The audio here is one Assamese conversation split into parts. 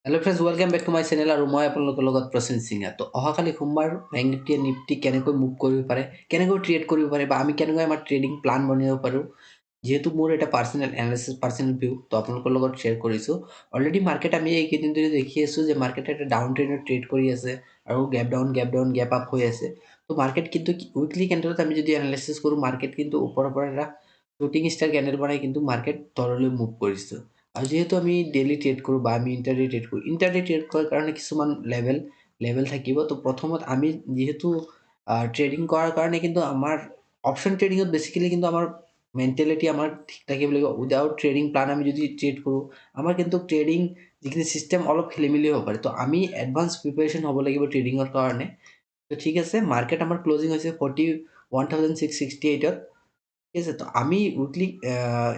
Hello friends, welcome back to my channel আৰু মই আপোনালোকৰ লগত প্ৰসেন সিঙা। তো অহাকালি সোমবাৰ বেংক নিফটিয়ে নিফটি কেনেকৈ মুভ কৰিব পাৰে, কেনেকৈ ট্ৰেড কৰিব পাৰে বা আমি কেনেকৈ আমাৰ ট্ৰেডিং প্লান বনাব পাৰোঁ, যিহেতু মোৰ এটা পাৰ্চনেল এনালিচিছ, পাৰ্চনেল ভিউ, তো আপোনালোকৰ লগত শ্বেয়াৰ কৰিছোঁ। অলৰেডি মাৰ্কেট আমি এইকেইদিন ধৰি দেখি আছোঁ যে মাৰ্কেটে এটা ডাউন ট্ৰেণ্ডত ট্ৰেড কৰি আছে আৰু gap down, gap down, gap up হৈ আছে। তো মাৰ্কেট কিন্তু উইকলি কেণ্ডেলত আমি যদি এনালিচিছ কৰোঁ, মাৰ্কেট কিন্তু ওপৰৰ পৰা এটা শ্বুটিং ষ্টাৰ কেণ্ডেল বনাই কিন্তু মাৰ্কেট তললৈ মুভ কৰিছোঁ। আৰু যিহেতু আমি ডেইলি ট্ৰেড কৰোঁ বা আমি ইণ্টাৰডে ট্ৰেড কৰোঁ, ইণ্টাৰডে ট্ৰেড কৰাৰ কাৰণে কিছুমান লেভেল থাকিব। তো প্ৰথমত আমি যিহেতু ট্ৰেডিং কৰাৰ কাৰণে কিন্তু আমাৰ অপশ্যন ট্ৰেডিঙত বেচিকেলি কিন্তু আমাৰ মেণ্টেলিটি আমাৰ ঠিক থাকিব লাগিব। উইদাউট ট্ৰেডিং প্লান আমি যদি ট্ৰেড কৰোঁ, আমাৰ কিন্তু ট্ৰেডিং যিখিনি চিষ্টেম অলপ খেলি মেলি হ'ব পাৰে। তো আমি এডভান্স প্ৰিপেৰেশ্যন হ'ব লাগিব ট্ৰেডিঙৰ কাৰণে। তো ঠিক আছে, মাৰ্কেট আমাৰ ক্লজিং হৈছে 41,668ত। ঠিক আছে, তো আমি উইকলি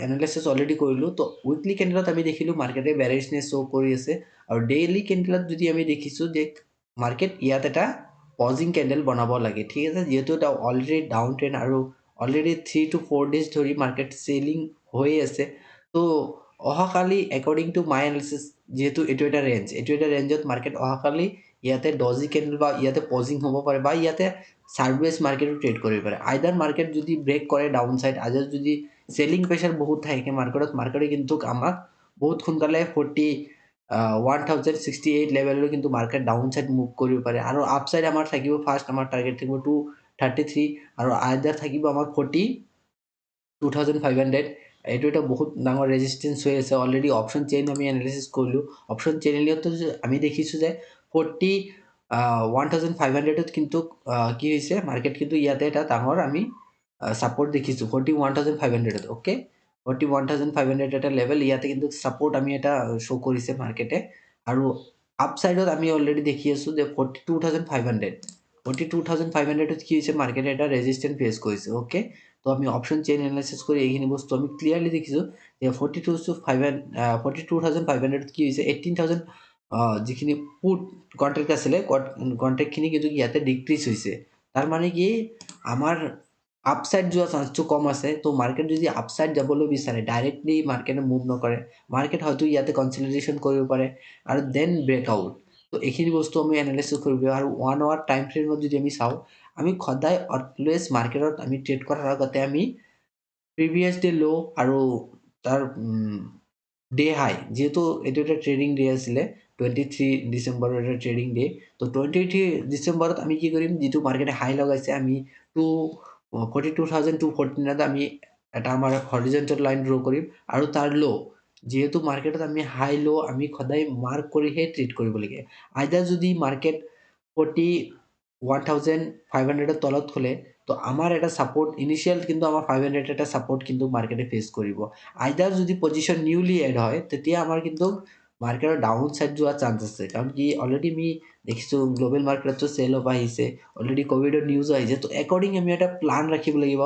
এনালাইচিছ অলৰেডি কৰিলোঁ। তো উইকলি কেণ্ডেলত আমি দেখিলোঁ মাৰ্কেটে বেৰিছনেছ শ্ব' কৰি আছে আৰু ডেইলি কেণ্ডেলত যদি আমি দেখিছোঁ যে মাৰ্কেট ইয়াত এটা পজিং কেণ্ডেল বনাব লাগে। ঠিক আছে, যিহেতু এটা অলৰেডি ডাউন ট্ৰেণ্ড আৰু অলৰেডি 3 টু 4 ডেজ ধৰি মাৰ্কেট চেলিং হৈয়ে আছে। তো অহাকালি একৰ্ডিং টু my analysis, যিহেতু এইটো এটা ৰেঞ্জ, এইটো এটা ৰেঞ্জত মাৰ্কেট অহাকালি ইয়াতে ডজি কেণ্ডেল বা ইয়াতে পজিং হ'ব পাৰে বা ইয়াতে ছাইডৱেজ মাৰ্কেটো ট্ৰেড কৰিব পাৰে। আইদাৰ মাৰ্কেট যদি ব্ৰেক কৰে ডাউন চাইড, আইদাৰ যদি চেলিং প্ৰেছাৰ বহুত থাকে মাৰ্কেটত, মাৰ্কেটে কিন্তু আমাক বহুত সোনকালে 41,068 লেভেললৈ কিন্তু মাৰ্কেট ডাউন চাইড মুভ কৰিব পাৰে। আৰু আপ চাইড আমাৰ থাকিব, ফাৰ্ষ্ট আমাৰ টাৰ্গেট থাকিব 233 আৰু আইদাৰ থাকিব আমাৰ 42,500। এইটো এটা বহুত ডাঙৰ ৰেজিষ্টেঞ্চ হৈ আছে। অলৰেডি অপশ্যন চেইন আমি এনালিচিছ কৰিলোঁ। অপশ্যন চেইনতো আমি দেখিছোঁ যে 41,500ত কিন্তু কি হৈছে, মাৰ্কেট কিন্তু ইয়াতে এটা ডাঙৰ আমি ছাপৰ্ট দেখিছোঁ 41,500ত। অ'কে, 41,500 এটা লেভেল, ইয়াতে কিন্তু ছাপৰ্ট আমি এটা শ্ব' কৰিছে মাৰ্কেটে। আৰু আপ চাইডত আমি অলৰেডি দেখি আছোঁ যে 42,500, 42,500ত কি হৈছে, মাৰ্কেটে এটা ৰেজিষ্টেঞ্চ ফেচ কৰিছে। অ'কে, তো আমি অপশ্যন চেইন এনালাইচিছ কৰি এইখিনি বস্তু আমি ক্লিয়াৰলি দেখিছোঁ যে 42,500ত কি হৈছে, 18,000 যিখিনি পুট কণ্ট্ৰেক্ট আছিলে, কণ্ট্ৰেক্টখিনি কিন্তু ইয়াতে ডিক্ৰিজ হৈছে। তাৰ মানে কি, আমাৰ আপচাইড যোৱা চান্সটো কম আছে। তো মাৰ্কেট যদি আপচাইড যাবলৈ বিচাৰে, ডাইৰেক্টলি মাৰ্কেটে মুভ নকৰে, মাৰ্কেট হয়তো ইয়াতে কনচলিডেশ্যন কৰিব পাৰে আৰু then breakout. তো এইখিনি বস্তু আমি এনালাইচিছ কৰিব। আৰু ওৱান আৱাৰ টাইম ফ্ৰেমত যদি আমি চাওঁ, আমি সদায় অলৱেজ মাৰ্কেটত আমি ট্ৰেড কৰাৰ আগতে আমি প্ৰিভিয়াছ ডে ল' আৰু তাৰ ডে হাই, যিহেতু এইটো এটা ট্ৰেডিং ডে আছিলে, 23 ডিচেম্বৰৰ এটা ট্ৰেডিং ডে। তো 23 ডিচেম্বৰত আমি কি কৰিম, যিটো মাৰ্কেটে হাই লগাইছে, আমি 42,214ত আমি এটা আমাৰ হৰিজেণ্টেল লাইন ড্ৰ কৰিম আৰু তাৰ ল', যিহেতু মাৰ্কেটত আমি হাই ল' আমি সদায় মাৰ্ক কৰিহে ট্ৰেড কৰিব লাগে। আইদাৰ যদি মাৰ্কেট 41,500ৰ তলত খোলে, তো আমাৰ এটা ছাপৰ্ট ইনিচিয়েল কিন্তু আমাৰ 500 এটা ছাপৰ্ট কিন্তু মাৰ্কেটে ফেচ কৰিব। আইদাৰ যদি পজিশ্যন নিউলি এড হয়, তেতিয়া আমাৰ কিন্তু মাৰ্কেটৰ ডাউন চাইড যোৱাৰ চান্স আছে। কাৰণ কি, অলৰেডি আমি দেখিছোঁ গ্ল'বেল মাৰ্কেটতো চেল অফ আহিছে, অলৰেডি ক'ভিডৰ নিউজো আহিছে। তো একৰ্ডিং আমি এটা প্লান ৰাখিব লাগিব।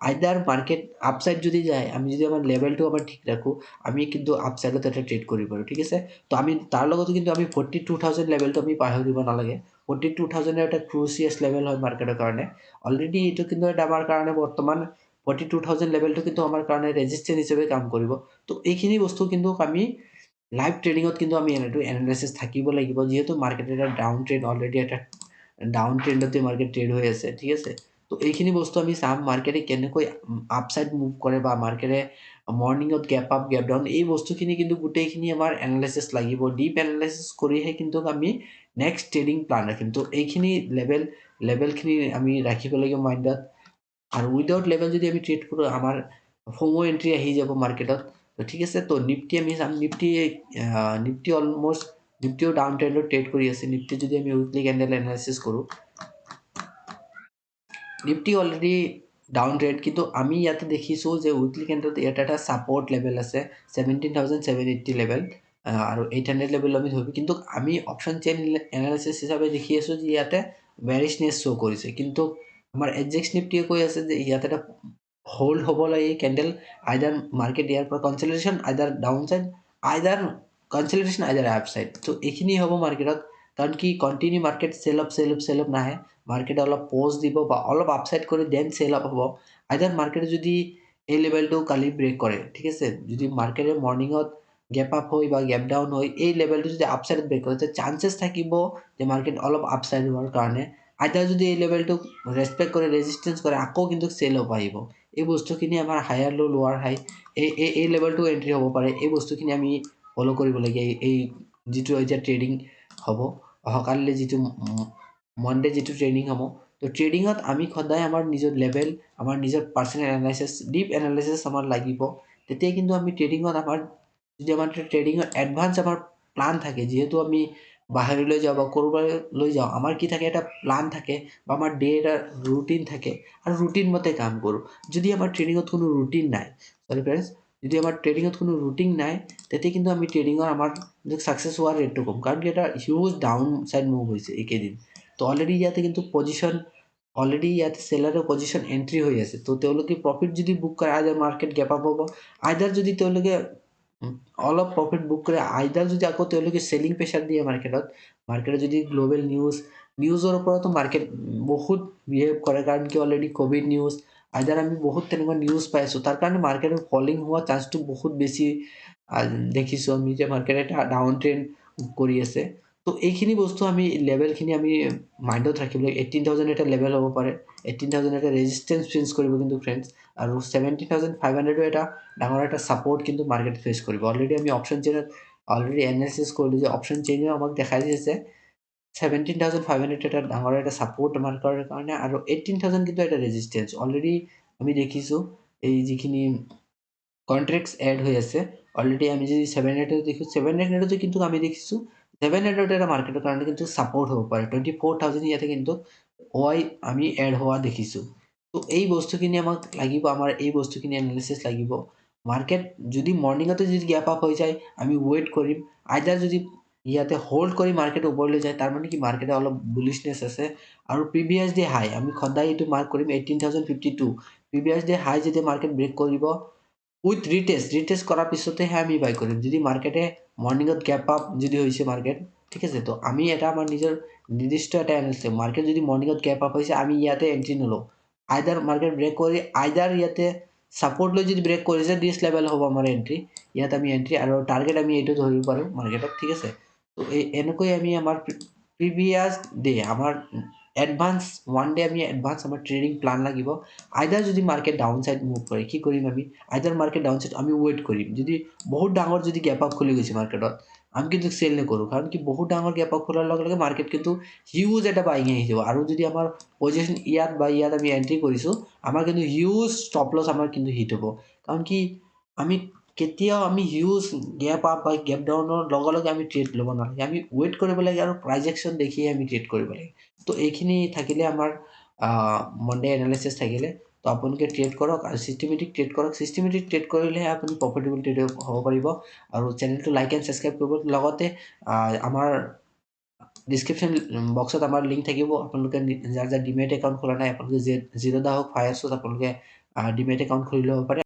আইদাৰ মাৰ্কেট আপচাইড যদি যায়, আমি যদি আমাৰ লেভেলটো আমাৰ ঠিক ৰাখোঁ, আমি কিন্তু আপচাইডত এটা ট্ৰেড কৰিব পাৰোঁ। ঠিক আছে, তো আমি তাৰ লগতো কিন্তু আমি 42,000 লেভেলটো আমি পাহৰিব নালাগে। 42,000ৰ এটা ক্ৰুচিয়াছ লেভেল হয় মাৰ্কেটৰ কাৰণে। অলৰেডি এইটো কিন্তু এটা আমাৰ কাৰণে বৰ্তমান 42,000 লেভেলটো কিন্তু আমাৰ কাৰণে ৰেজিষ্টেঞ্চ হিচাপে কাম কৰিব। তো এইখিনি বস্তু কিন্তু আমি লাইভ ট্ৰেডিঙত কিন্তু আমি এইটো এনালাইচিছ থাকিব লাগিব, যিহেতু মাৰ্কেট এটা ডাউন ট্ৰেণ্ড, অলৰেডি এটা ডাউন ট্ৰেণ্ডতে মাৰ্কেট ট্ৰেড হৈ আছে। ঠিক আছে, তো এইখিনি বস্তু আমি চাম, মাৰ্কেটে কেনেকৈ আপচাইড মুভ কৰে বা মাৰ্কেটে মৰ্ণিঙত গেপ আপ, গেপ ডাউন, এই বস্তুখিনি কিন্তু গোটেইখিনি আমাৰ এনালাইচিছ লাগিব। ডিপ এনালাইচিছ কৰিহে কিন্তু আমি নেক্সট ট্ৰেডিং প্লান ৰাখিম। তো এইখিনি লেভেলখিনি আমি ৰাখিব লাগিব মাইণ্ডত। আৰু উইদাউট লেভেল যদি আমি ট্ৰেড কৰোঁ, আমাৰ ফ'ম' এণ্ট্ৰি আহি যাব মাৰ্কেটত। তো ঠিক আছে, তো নিফটি আমি চাম। নিফটি নিফটি অলমষ্ট নিফটিও ডাউন ট্ৰেণ্ডত ট্ৰেড কৰি আছে। নিফটি যদি আমি উইকলি কেণ্ডেল এনালাইচিছ কৰোঁ, নিফটি অলৰেডি ডাউন ট্ৰেড, কিন্তু আমি ইয়াতে দেখিছোঁ যে উইকলি কেণ্ডেলত ইয়াত এটা ছাপৰ্ট লেভেল আছে 17,780 লেভেল আৰু 800 লেভেল আমি ধৰিব। কিন্তু আমি অপশ্যন চেইন এনালাইচিছ হিচাপে দেখি আছোঁ যে ইয়াতে বেৰিছনেছ শ্ব' কৰিছে। কিন্তু আমাৰ এছ জি এক্স নিফটিয়ে কৈ আছে যে ইয়াতে এটা হোল্ড হ'ব লাগে কেণ্ডেল, আইদাৰ মাৰ্কেট ইয়াৰ পৰা কনচলিডেশ্যন, আইদাৰ ডাউন চাইড, আইদাৰ কনচলিডেশ্যন, আইদাৰ আপ চাইড। তো এইখিনি হ'ব মাৰ্কেটত। কাৰণ কি, continue market cell of, cell of, cell of নাহে। মাৰ্কেটে অলপ পজ দিব বা অলপ আপচাইড কৰি then cell of হ'ব। আইদাৰ মাৰ্কেটে যদি এই লেভেলটো কালি ব্ৰেক কৰে, ঠিক আছে, যদি মাৰ্কেটে মৰ্ণিঙত গেপ আপ হৈ বা গেপ ডাউন হৈ এই লেভেলটো যদি আপ চাইডত ব্ৰেক কৰে, তেতিয়া চান্সেছ থাকিব যে মাৰ্কেট অলপ আপ চাইড হোৱাৰ কাৰণে। আইদাৰ যদি এই লেভেলটোক ৰেচপেক্ট কৰে, ৰেজিষ্টেঞ্চ কৰে, আকৌ কিন্তু চেল অফ আহিব। এই বস্তুখিনি আমাৰ হায়াৰ ল' লোৱাৰ হাই, এই লেভেলটো এণ্ট্ৰি হ'ব পাৰে। এই বস্তুখিনি আমি ফ'ল' কৰিব লাগে। এই যিটো এতিয়া ট্ৰেডিং হ'ব অহাকালিলৈ, যিটো মনডে যিটো ট্ৰেডিং হ'ব, তো ট্ৰেডিঙত আমি সদায় আমাৰ নিজৰ লেভেল, আমাৰ নিজৰ পাৰ্চনেল এনালাইচিছ, ডিপ এনালাইচিছ আমাৰ লাগিব। তেতিয়া কিন্তু আমি ট্ৰেডিঙত আমাৰ যদি আমাৰ ট্ৰেডিঙৰ এডভান্স আমাৰ প্লান থাকে, যিহেতু আমি বাহিৰলৈ যাওঁ বা ক'ৰবালৈ যাওঁ, আমাৰ কি থাকে, এটা প্লান থাকে বা আমাৰ ডে এটা ৰুটিন থাকে আৰু ৰুটিন মতে কাম কৰোঁ। যদি আমাৰ ট্ৰেডিঙত কোনো ৰুটিন নাই, চৰি ফ্ৰেণ্ডছ, যদি আমাৰ ট্ৰেডিঙত কোনো ৰুটিন নাই, তেতিয়া কিন্তু আমি ট্ৰেডিঙৰ আমাৰ ছাকচেছ হোৱাৰ ৰেটটো কম। কাৰণ কি, এটা হিউজ ডাউন চাইড মুভ হৈছে এইকেইদিন। তো অলৰেডি ইয়াতে কিন্তু পজিশ্যন, অলৰেডি ইয়াতে চেলাৰৰ পজিশ্যন এণ্ট্ৰি হৈ আছে। তো তেওঁলোকে প্ৰফিট যদি বুক কৰে, আইদাৰ মাৰ্কেট গেপ আপ হ'ব, আইদাৰ যদি তেওঁলোকে অলপ প্ৰফিট বুক কৰে, আইদাৰ যদি আকৌ তেওঁলোকে চেলিং প্ৰেছাৰ দিয়ে মাৰ্কেটত, মাৰ্কেটত যদি গ্ল'বেল নিউজৰ ওপৰতো মাৰ্কেট বহুত বিহেভ কৰে। কাৰণ কি, অলৰেডি ক'ভিড নিউজ, আইদাৰ আমি বহুত তেনেকুৱা নিউজ পাই আছোঁ, তাৰ কাৰণে মাৰ্কেটৰ ফলিং হোৱা চান্সটো বহুত বেছি দেখিছোঁ আমি যে মাৰ্কেট এটা ডাউন ট্ৰেণ্ড কৰি আছে। তো এইখিনি বস্তু আমি লেভেলখিনি আমি মাইণ্ডত ৰাখিব লাগে। 18,000 এটা লেভেল হ'ব পাৰে, 18,000 এটা ৰেজিষ্টেঞ্চ ফেচ কৰিব কিন্তু ফ্ৰেণ্ডছ, আৰু 17,500-ও এটা ডাঙৰ এটা ছাপৰ্ট কিন্তু মাৰ্কেট ফেচ কৰিব। অলৰেডি আমি অপশ্যন চেইনত অলৰেডি এনালাইচিছ কৰিলোঁ যে অপশ্যন চেইনেও আমাক দেখাই দিছে 17,500 এটা ডাঙৰ এটা ছাপৰ্ট মাৰ্কৰ কাৰণে আৰু 18,000 কিন্তু এটা ৰেজিষ্টেঞ্চ। অলৰেডি আমি দেখিছোঁ এই যিখিনি কণ্ট্ৰেক্টছ এড হৈ আছে, অলৰেডি আমি যদি 700 দেখোঁ, 700-তো কিন্তু আমি দেখিছোঁ 700 এটা মাৰ্কেটৰ কাৰণে কিন্তু ছাপৰ্ট হ'ব পাৰে। 24,000 ইয়াতে কিন্তু অ' আই আমি এড হোৱা দেখিছোঁ। তো এই বস্তুখিনি আমাক লাগিব, আমাৰ এই বস্তুখিনি এনালিচিছ লাগিব। মাৰ্কেট যদি মৰ্ণিঙতে যদি গেপ আপ হৈ যায়, আমি ৱেইট কৰিম। আইদাৰ যদি ইয়াতে হোল্ড কৰি মাৰ্কেট ওপৰলৈ যায়, তাৰ মানে কি, মাৰ্কেটে অলপ বুলিছনেছ আছে। আৰু প্ৰিভিয়াছ ডে হাই আমি সদায় এইটো মাৰ্ক কৰিম, 18,052। প্ৰিভিয়াছ ডে হাই যেতিয়া মাৰ্কেট ব্ৰেক কৰিব উইথ ৰিটেষ্ট, ৰিটেষ্ট কৰাৰ পিছতেহে আমি বাই কৰিম। যদি মাৰ্কেটে মৰ্ণিঙত গেপ আপ যদি হৈছে মাৰ্কেট, ঠিক আছে, তো আমি এটা আমাৰ নিজৰ নিৰ্দিষ্ট এটা এনালিচিছ, মাৰ্কেট যদি মৰ্ণিঙত গেপ আপ হৈছে, আমি ইয়াতে এণ্ট্ৰি নলওঁ। আইদাৰ মাৰ্কেট ব্ৰেক কৰি আইদাৰ ইয়াতে ছাপৰ্ট লৈ যদি ব্ৰেক কৰিছে, দিছ লেভেল হ'ব আমাৰ এণ্ট্ৰি। ইয়াত আমি এণ্ট্ৰি আৰু টাৰ্গেট আমি এইটো ধৰিব পাৰোঁ মাৰ্কেটত, ঠিক আছে। তো এই এনেকৈ আমি আমাৰ প্ৰিভিয়াছ ডে, আমাৰ এডভান্স ওৱান ডে আমি এডভান্স আমাৰ ট্ৰেডিং প্লান লাগিব। আইদাৰ যদি মাৰ্কেট ডাউন চাইড মুভ কৰে, কি কৰিম আমি? আইদাৰ মাৰ্কেট ডাউন চাইড আমি ৱেইট কৰিম। যদি বহুত ডাঙৰ যদি গেপ আপ খুলি গৈছে মাৰ্কেটত, আমি কিন্তু চেল নকৰোঁ। কাৰণ কি, বহুত ডাঙৰ গেপ আপ খোলাৰ লগে লগে মাৰ্কেট কিন্তু হিউজ এটা বাইং আহি যাব। আৰু যদি আমাৰ পজিশ্যন ইয়াত বা ইয়াত আমি এণ্ট্ৰি কৰিছোঁ, আমাৰ কিন্তু হিউজ ষ্টপ লছ আমাৰ কিন্তু হিট হ'ব। কাৰণ কি, আমি কেতিয়াও আমি হিউজ গেপ আপ বা গেপ ডাউনৰ লগে লগে আমি ট্ৰেড ল'ব নালাগে। আমি ৱেইট কৰিব লাগে আৰু প্ৰাইজ একশ্যন দেখিয়ে আমি ট্ৰেড কৰিব লাগে। তো এইখিনি থাকিলে, আমাৰ মনডে এনালাইচিছ থাকিলে, তো আপোনালোকে ট্ৰেড কৰক আৰু চিষ্টেমেটিক ট্ৰেড কৰক। চিষ্টেমেটিক ট্ৰেড কৰিলেহে আপুনি প্ৰফিটেবল ট্ৰেড হ'ব পাৰিব। আৰু চেনেলটো লাইক এণ্ড ছাবস্ক্ৰাইব কৰিব, লগতে আমাৰ ডিছক্ৰিপশ্যন বক্সত আমাৰ লিংক থাকিব। আপোনালোকে যাৰ যাৰ ডিমেট একাউণ্ট খোলা নাই, আপোনালোকে জিৰোধা হওক, ফায়াৰ্ছত আপোনালোকে ডিমেট একাউণ্ট খুলি ল'ব পাৰে।